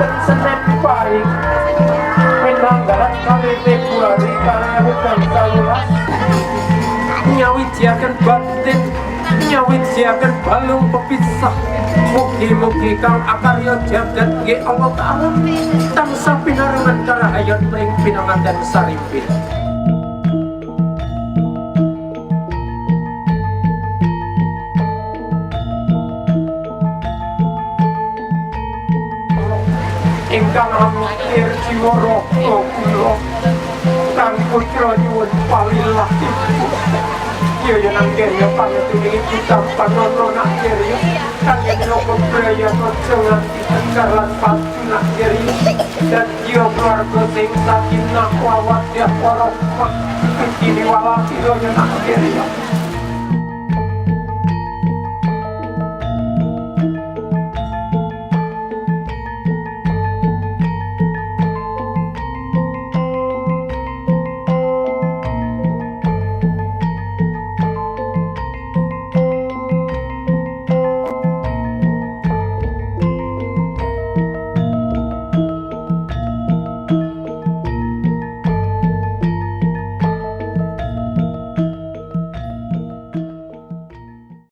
Dinten Senin Pahing minanggalan 2 Februari 2019, nyawijiaken batin, nyawijiaken balung pepisah. Mugi-mugi kang akarya jagat nggih Allah Ta'ala tansah pinarengan karahayon ring pinanganten sarimbit. Ingkang hamukir jiwa raga kula kang putra nyuwun palilah ibu. Iya ya, nang kene pangestu ditampanana, nak kiri, kang minangka braya aja nganti tegar lan padu, nak kiri, dan yo keluarga sing sakinah mawaddah warahmah fid dini wal akhirah ya, nak kiri.